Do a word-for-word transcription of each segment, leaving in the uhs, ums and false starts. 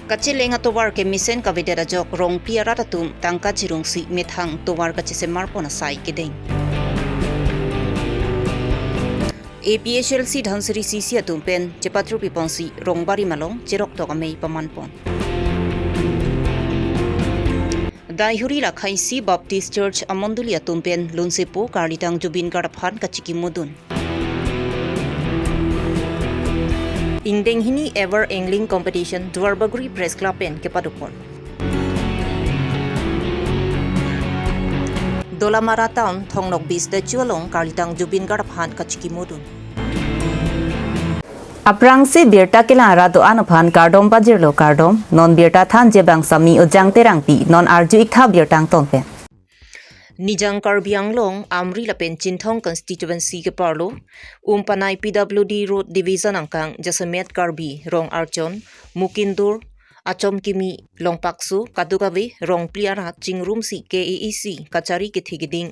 Kacheleng atovar kemesen kavedet ajok Rongpi arat atum tangka chirungsi methang tovar kachesemar pon asai kedeng. A P H L C Dhansiri C C atum pen chepatrupi ponsi Rongbarim along cheroktok amei paman pon. Daihuri Lakhaisi Baptist Church amondoli atum pen lunsepo karlitang Zubeen Garg aphan kachikimodun. Ingdeng hini Ever Angling Competition Duarbagori Press Club pen kepadopon. Dolamara Town Thong Nokbe Statue along karlitang Zubeen Garg aphan kachikimodun. Aphrangsi birta kelang arat do-an aphan kardom pajirlo kardom, non birta thanji abang Sami Ojang Terangpi, non arju-ik tha birta angton pen. Nijang Karbi Anglong, Amri lapen Chinthong constituency keparlo, Umpanai P W D Road Division angkang, jasemet Karbi, Rong Archon, Mukindur, Achom Kimi, Longpakso, kadokave, Rongpi arat, chingrumsi K A A C, kachari kethe keding,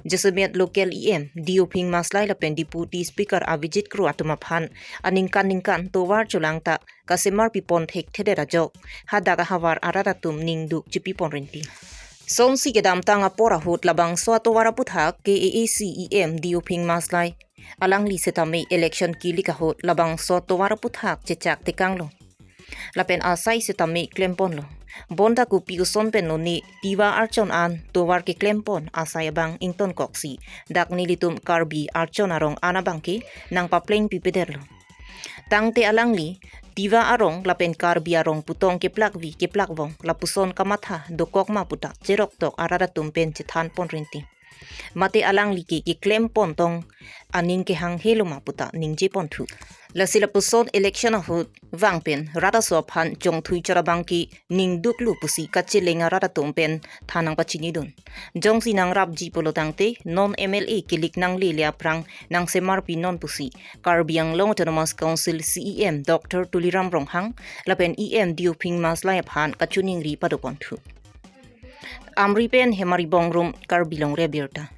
jasemet local E M, D O Phing Maslai lapen Deputy Speaker Abhijit Kro atum aphan, aningkan ningkan tovar cholangta, kasemar pipon thekthedet ajok, hadak ahavar arat atum ningduk chipipon rinti. Sonsi kedamtang apor ahut labangso atovar aputhak K A A C E M D O Phing Maslai alangli setame election kilik ahut labangso atovar aputhak chechak tekanglo. Lapen asai setame klemponlo. Bonta kopi koson pen lone Tiwa Archon an tovar keklempon asai abang ingtonkoksi dak nelitum Karbi Archon arong an abangke nangpapleng pipedetlo. Tangte alangli, Tiwa arong lapen Karbi arong putong keplakvi keplakvong lapuson kamatha dokok ma puta cheroktok arat atum pen chethan pon rinti. Mate alangli ke keklem pon tong aning kehang helo ma puta ningje ponthu. Lasi lapuson election ahut vang pen rat aso aphan chongthui chot abangke ningduklo pusi kacheleng arat atum pen than nangpachinidun. Jongsi nangrapji pulo tangte non M L A kilik nanglele aphrang nangsemar pinon pusi Karbi Anglong Autonomous Council C E M Doctor Tuliram Ronghang lapen E M D O Phing Maslai aphan kachiningri padoponthu. Amri pen Hemari Bongrung, Karbi Longri Abirta.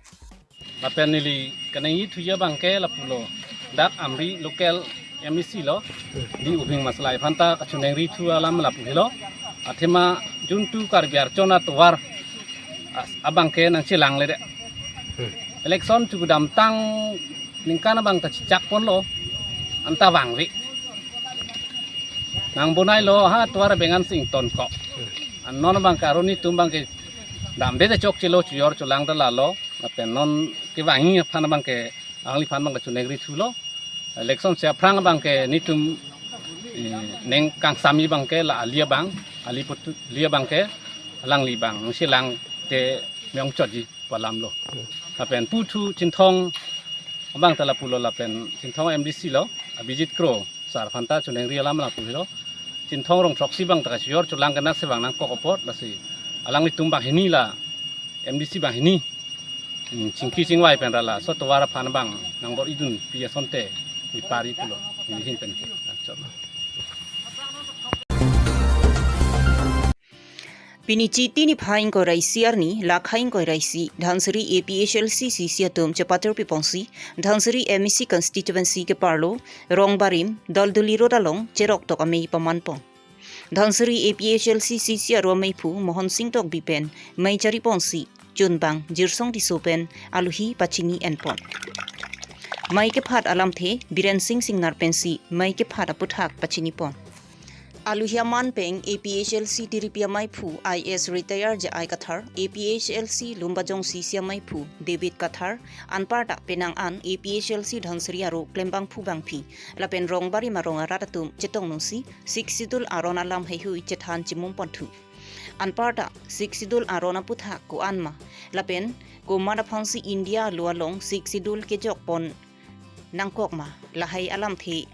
Lapen neli kaningje thuji abangke lapulo. Dak Amri local M A C lo, D O Phing Maslai aphanta kachiningri thu alam lapu helo. Athema juntu Karbi Archon atovar as-, abangke nangchelangledet. Hmm. Election chukudamtang ningkan abang ta chechak ponlo, anta vangve. Nangbonailo ha tovar bengan sing tonkok. Hmm. An non abangke aroni atum abangke damde chokchelo, chojor cholang ta lalo. Lapen non kevangji aphan abangke, alangliphan abangke chiningri thulo. Election si aphrang abangke netum, eh, neng kangsam abangke la ali abang, ali putu, ali abangke alangli abang nangchelangte meyong chotji pu alamlo. Lapen puthu Chinthong abang ta lapulo lapen Chinthong M D C lo, Abhijit Kro sar aphanta chiningri alam lapu helo. Chinthong rong throksi abang ta kachojor cholang kenaksi abang nangkok apot lasi alanglitum banghini la M D C banghini, hmm, chingki chingvai pen ra laso tovar aphan abang nangbor-idunpi asonte neli pari pulo, neli ahin pen ke. Achot. Pini Chiti niphai ingkoi ra isi arni, Lakha ingkoi ra isi, Dhansiri A P H L C C C atum chepatrupi ponsi, Dhansiri M A C constituency keparlo, Rongbarim, Dolduli Road along, cheroktok amei paman pon. Dhansiri A P H L C C C aro ameiphu Mohon Sing Tokbi pen mei chari ponsi chunbang Jirsong Tisso pen aluhi pachini enpon. Mei kephat alamthe Biren Sing Singnar pensi mei kephat aputhak pachini pon. Aluhi aman pen A P H L C tiripi ameiphu I S retired J I Kathar, A P H L C Lumbajong C C ameiphu David Kathar, anparta penang an A P H L C Dhansiri aro klembangphu bangpi lapen Rongbarim arong arat atum chetongdunsi Sixth Schedule aron alam heihui chethan chimum ponthu. Anparta Sixth Schedule aron aputhak ko-an ma lapen komat aphansi India alo along Sixth Schedule kejok pon nangkok ma, lahai alamthe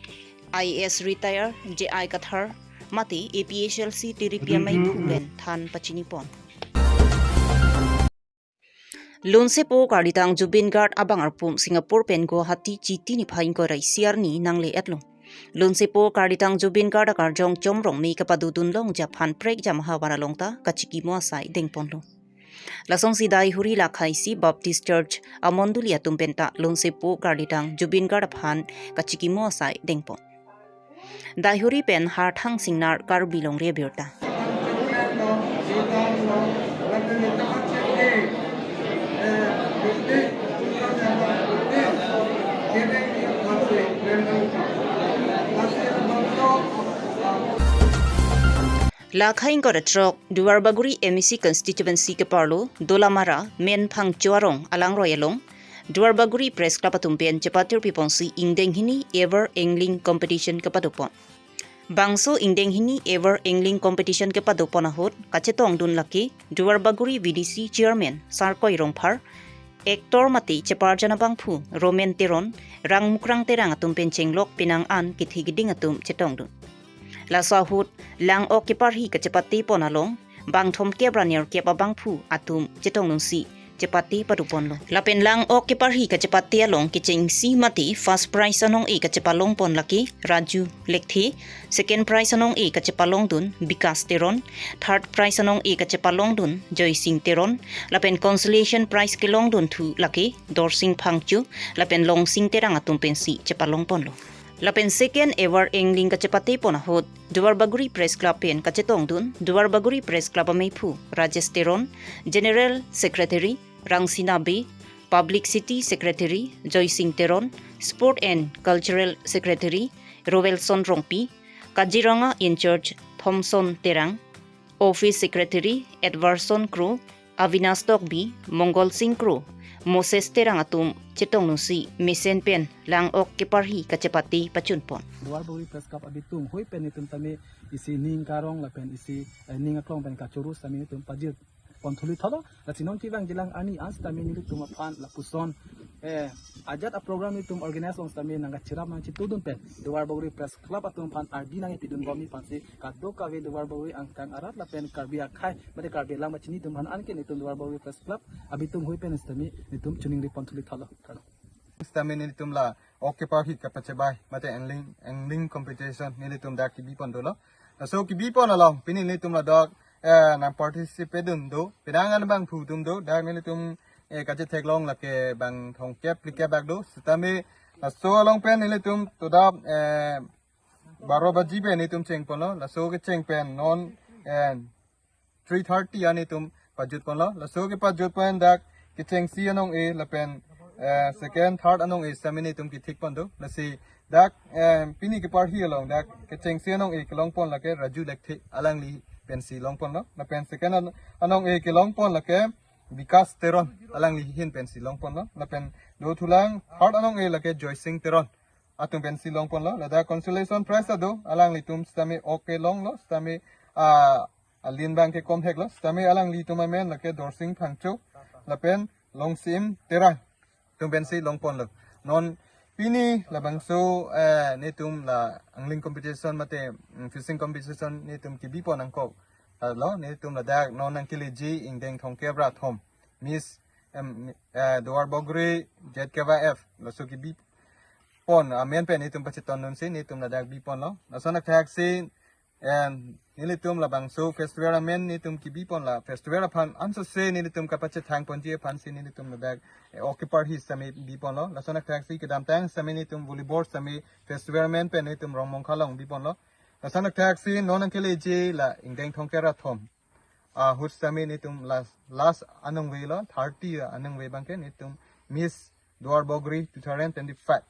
I S retired J I Kathar mate A P H L C tiripi ameiphu pen than pachini pon. Lunsepo karlitang Zubeen Garg abang arpum Singapore pen Guwahati Chiti niphai ingkoi ra isi arni nangle-etlo. Lunsepo karlitang Zubeen Garg akarjong Chomrong mei kapadodun longji aphan prekjam ahavar along ta kachikimo asai dengponlo. Lasonsi Daihuri Lakhaisi Baptist Church amondoli atum penta lunsepo karlitang Zubeen Garg aphan kachikimo asai dengpon. Daihuri pen Harthang Singnar, Karbi Longri Abirta. La khaing kore throk, Duarbagori M A C constituency keparlo, Dolamara, Men Phangcho arong alangroi along, Duarbagori Press Club atum pen chepatir piponsi ingdeng hini Ever Angling Competition kepadopon. Bangso ingdeng hini Ever Angling Competition kepadopon ahut kachetongdun lake Duarbagori V D C Chairman Sarkoi Rongphar, actor mate cheparjan abangphu Roman Teron, Rangmukrang Terang atum pen chenglok penang an kethe keding atum chetongdun. Laso ahut lang-ok keparhi kachepatepon along bang thomkep ra nerkep abangphu atum chetongdunsi chepate padoponlo. Lapen lang-ok keparhi kachepate along kechengsi mate first prize anong-e kachepalongpon lake Raju Lekthe, second prize anong-e kachepalongdun Bikas Teron, third prize anong-e kachepalongdun Joysing Teron, lapen consolation prize kelongdunthu lake Dorsing Phangcho lapen Longsing Terang atum pensi chepalongponlo. Lapen second Ever Angling kachepatepon ahut Duarbagori Press Club pen kachetongdun Duarbagori Press Club amephu Rajesh Teron, General Secretary Rangsina Bey, Publicity Secretary Joysing Teron, Sport and Cultural Secretary Rovelson Rongpi, Kaziranga in-charge Thomson Terang, Office Secretary Edwardson Kro, Avinash Tokbi, Mongol Sing Kro, Moses Terang atum chetongdunsi mesen pen lang-ok keparhi kachepate pachunpon. Duarbagori Press Club abitung hui pen netum tame isi ning karong lapen isi, eh, ning aklong pen kachoro sitame netum pajirpon thuli thalo. Lasi non kevang jilang ani an sitame nelitum aphan lapuson, eh, ajat a program netum organize long sitame nangkachirap nangchitudun pen Duarbagori Press Club atum aphan ardi nangpidun bomji aphansi kadokave Duarbagori angkang arat lapen Karbi akhei mate Karbi alang pachini atum aphan anke netum Duarbagori Press Club abitung hui pen sitame netum chiningripon thuli thalo. Sitame netum la-ok keparhi kapachebai mate angling, angling competition nelitum dak kebipon dolo. Laso kebipon along pini netum ladak, eh, nangparticipate dun do, penang an abangphu atum do, dak nelitum, eh, kachetheklong lake bang thomkep phlikep bak do. Sitame laso along pen nelitum todap, eh, baro baji pen netum chengponlo. Laso kecheng pen non, eh, three thirty an netum pajutponlo. Laso kepajut pen dak kechengsi anong-e lapen, eh, second, third anong-e sitame netum kethikpon do. Lasi dak, eh, pini keparhi along dak kechengsi anong-e kelongpon lake Raju Lekthe, alangli pensi longponlo. Lapen second an-, anong-e kelongpon lake Bikas Teron, alangli ahin pensi longponlo. Lapen dothulang third anong-e lake Joysing Teron atum pensi longponlo. Ladak consolation prize ta do, alanglitum sitame ok kelonglo, sitame, ah, alin abangke komheklo, sitame alanglitum amen lake Dorsing Phangcho lapen Longsing Terang atum pensi longponlo. Non pini labangso, eh, netum la angling competition mate, mm, fishing competition netum kebipon nangkok lo, netum ladak non nangkeleji ingdeng thomkep ra thom Miss, em, eh, Duarbagori Z K Y F laso kebipon amen pen netum pachetongdunsi netum ladak biponlo. Lason athaksi, em, nelitum labangso festival amen netum kebipon la festival aphan ansose nelitum kapachethangponji aphansi nelitum ladak, eh, ok keparhi sitame biponlo. Lason athaksi kedamtang sitame netum volleyball sitame festival amen pen netum Rongmongkha along biponlo. Lason athaksi non nangkeleji la ingdeng thomkep ra thom ahut sitame netum last, last anong-e lo, thirty anong-e abangke netum Miss Duarbagori two thousand twenty-five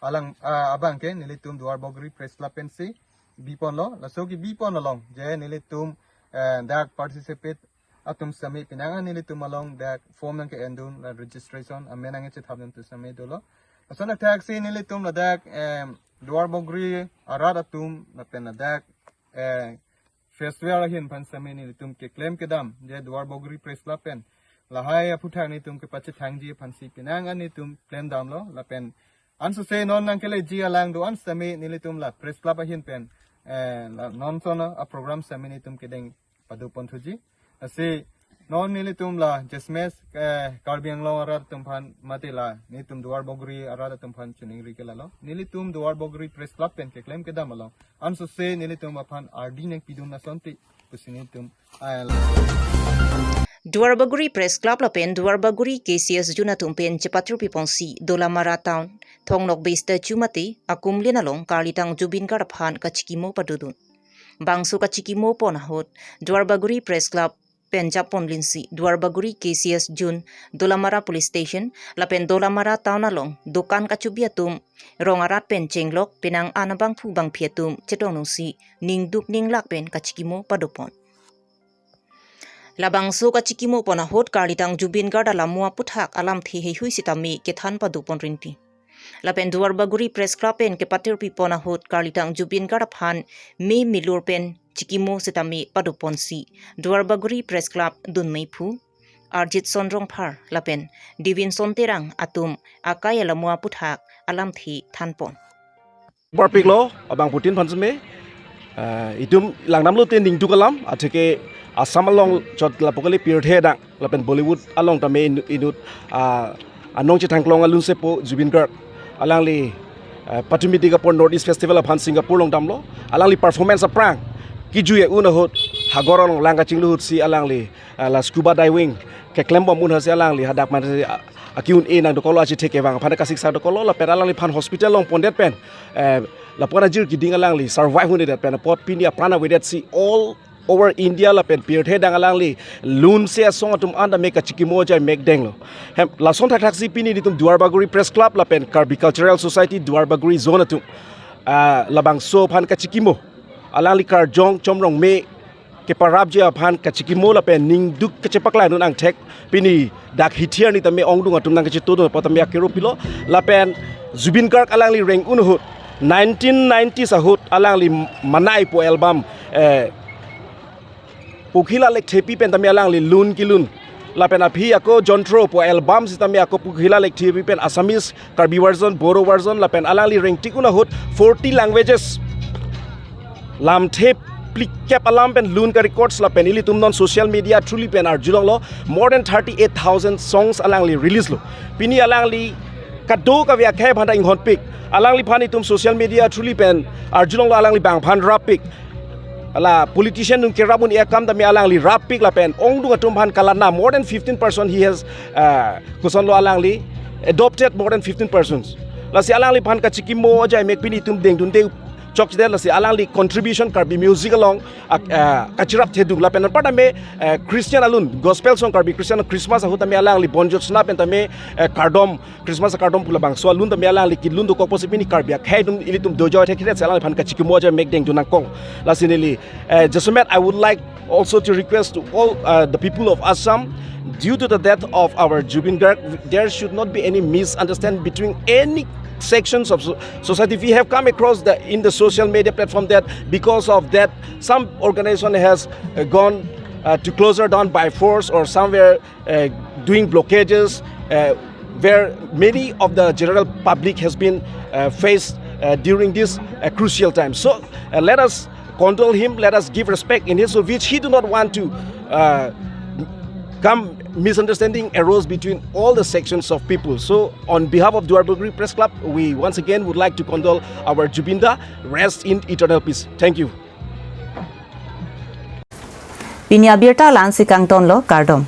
alang, ah, abangke nelitum Duarbagori Press Club pensi biponlo. Laso kebipon along je nelitum, eh, dak participate atum sitame penang an nelitum along dak form nangke-endun la registration amen nangkechethapdun atum sitame dolo. Lason athaksi nelitum ladak, em, Duarbagori arat atum lapen ladak, eh, festival ahin aphan sitame nelitum keklem kedam je Duarbagori Press Club pen lahai aphuthak netum kepachethangji aphansi penang an netum klemdamlo. Lapen ansose non nangkeleji alang do-an sitame nelitum la Press Club ahin pen, eh, la non son a program sitame netum kedeng padoponthuji. Lasi non nelitum la Jesmes, eh, Karbi Anglong arat atum aphan mate la netum Duarbagori arat atum aphan chiningri ke lalo, nelitum Duarbagori Press Club pen keklem kedam along ansose nelitum aphan ardi nangpidun asonte pusi nelitum, ah, Duarbagori Press Club lapen Duarbagori K C S Jun atum pen chepatirpi ponsi Dolamara Town, Thong Nokbe Statue mate Akumlin along karlitang Zubeen Garg aphan kachikimo padodun. Bangso kachikimo pon ahut Duarbagori Press Club pen japon linsi Duarbagori K C S Jun, Dolamara Police Station lapen Dolamara Town along dokan kachobi atum rong arat pen chenglok penang an abangphu bangphi atum chetongdunsi ningduk ninglak pen kachikimo padopon. Labangso kachikimo pon ahut karlitang Zubeen Garg alamo aputhak alamthe heihui sitame kethan padopon rinti. Lapen Duarbagori Press Club pen kepatirpi pon ahut karlitang Zubeen Garg aphan me milur pen chikimo sitame padoponsi Duarbagori Press Club dunmeiphu Arjitson Rongphar lapen Devinson Terang atum akai alamo aputhak alamthe thanpon. Parpiklo abangphutin aphan seme, ah, itum langdamlote ningduk alam, atheke Assam along chot lapu kali pirthe adang lapen Bollywood along tame inu-, inut, ah, anong chethangklong alun sepo Zubeen Garg. Alangli, ah, patumi dik apor North East Festival aphan Singapore along damlo. Alangli performance aphrang kejui un ahut hagor along lang kachinglu ahutsi alangli, ah, la scuba diving keklembom un ahutsi alangli hadak man si, ah, aki-un-e nangdokoklo, achithek kevang aphan kasiksak dokoklo lapen alangliphan hospital along pondet pen, eh, lapu-an ajir kiding alangli survive un-edet pen apot pini apran avedetsi all over India lapen pirthe adang alangli lunse asong atum an tame kachikimo ajai mekdenglo. Hem, lason thakthaksi pini nelitum Duarbagori Press Club lapen Karbi Cultural Society Duarbagori Zone atum, ah, labangso aphan kachikimo, alangli karjong Chomrong me keparapji aphan kachikimo lapen ningduk kachepaklangdun angthek pini dak hithi arni tame ongdung atum nangkachetongdun apot tame akero pilo. Lapen Zubeen Garg alangli reng un ahut nineteen nineties ahut alangli Manai pu album, eh, Pokhila Lekthepi pen tame alangli lun kelun. Lapen aphi ako Jontro pu album sitame ako Pokhila Lekthepi pen Assamese, Karbi version, Bodo version, lapen alangli rengtik un ahut forty languages lamthe phlikep alam pen lun ka records lapen ilitum non social media through li pen arjulonglo, more than thirty-eight thousand songs alangli release lo. Pini alangli kadokave akhei aphan ta inghonpik. Alangliphan itum social media through li pen arjulonglo, alangli bang aphan rappik. Ala politician nung kerap un-e akam tame alangli rappik lapen ongdung atum aphan kalatna, more than fifteen percent he has, uh, kosonlo alangli adopted more than fifteen persons. Lasi alangliphan kachikimo ajai mek pini itum dengdunde chokchedet, lasi alangli contribution Karbi music along, ah, ah, kachirap thedung lapen anpar tame, eh, Christian alun, gospel song Karbi Christian Christmas ahut tame alangli Bon Jyotsna pen tame, eh, kardom, Christmas akardom pu labangso alun tame alangli kelun dokok apotsi pini Karbi akhei atum ilitum dojoi thekhiret si alangliphan kachikimo ajai mekdengdun nangkok. Lasi neli, eh, jasemet, I would like also to request to all, uh, the people of Assam, due to the death of our Zubeen Garg, there should not be any misunderstanding between any sections of so-, society. We have come across the, in the social media platform that because of that, some organization has, uh, gone, uh, to close her down by force or somewhere, uh, doing blockages, uh, where many of the general public has been, uh, faced, uh, during this, uh, crucial time. So, uh, let us condole him, let us give respect in his, so which he do not want to, uh, come misunderstanding arose between all the sections of people. So on behalf of Duarbagori Press Club, we once again would like to condole our Zubeen Da. Rest in eternal peace. Thank you. Pini abirta la-ansi kangtonlo, kardom.